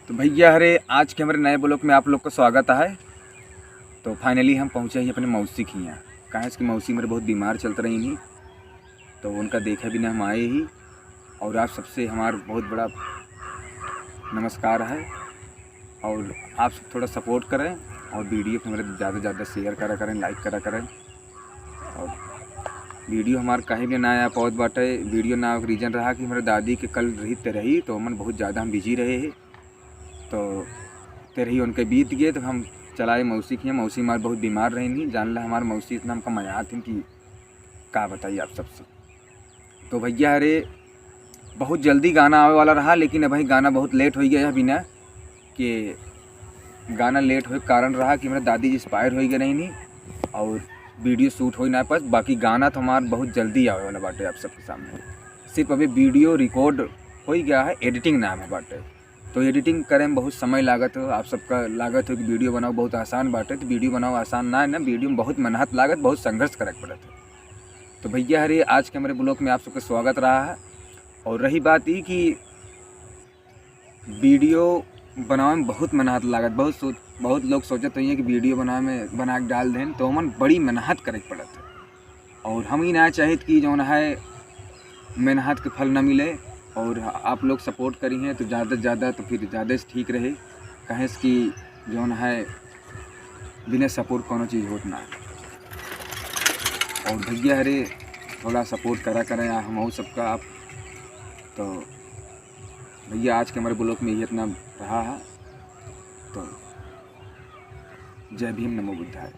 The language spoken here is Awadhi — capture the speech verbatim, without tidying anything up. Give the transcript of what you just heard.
तो भैया हरे, आज के हमरे नए vlog में आप लोग का स्वागत है। तो finally हम पहुँचे ही अपने मौसी के यहाँ, काहे से कि मौसी मेरे बहुत बीमार चलत रही थी, तो उनका देखे बिना हम आए ही। और आप सबसे हमार बहुत बड़ा नमस्कार है, और आप सब थोड़ा support करें और video को हमरे ज़्यादा से ज़्यादा share करा करें, like करा करें। और video हमार कहीं भी ना आ पावत बाटे। Video ना आवे के reason रहा कि हमरे दादी के कल रही तेरही, तो हमन बहुत ज़्यादा हम busy रहे ही, तो तेरही उनके बीत गए, तो हम चलाए मौसी के यहाँ। मौसी हमार बहुत बीमार रही नहीं, जान ला हमार मौसी इतना हमका मया थी कि का बताई आप सबसे। तो भैया हरे, बहुत जल्दी गाना आवे वाला रहा, लेकिन अबहीं गाना बहुत late हो गया है, बिना के गाना late होए के कारण रहा कि हमरे दादी जी expire हो गए रही नहीं और video shoot हो ही ना पास। बाकी गाना तो हमार बहुत जल्दी आवे वाला बाटे आप सबके सामने। सिर्फ अभी video record हो ही गया है, editing ना है बाटे। तो editing करे में बहुत समय लागत हो, आप सबका लागत हो कि video बनाओ बहुत आसान बाटे, तो video बनाओ आसान ना है ना, video में बहुत मेहनत लागत, बहुत संघर्ष करे के पड़त है। तो भैया हरे, आज के हमरे vlog में आप सबके स्वागत रहा है। और रही बात ई कि video बनावे में बहुत मेहनत लागत, बहुत सोच, बहुत लोग सोचत होइए कि video बनावे में, बना के डाल दें, तो हमन बड़ी मेहनत करे के पड़त है। और हम ही ना चाहित कि जौन है मेहनत के फल ना मिले, और आप लोग support करी हैं तो ज़्यादा से ज़्यादा, तो फिर ज़्यादा से ठीक रहे, कहें से कि जौन है बिना support कोनो चीज़ होत ना है। और भैया हरे, थोड़ा support करा करें हम सबका आप। तो भैया आज के हमरे vlog में ये इतना रहा है, तो जय भीम, नमो बुद्धाय।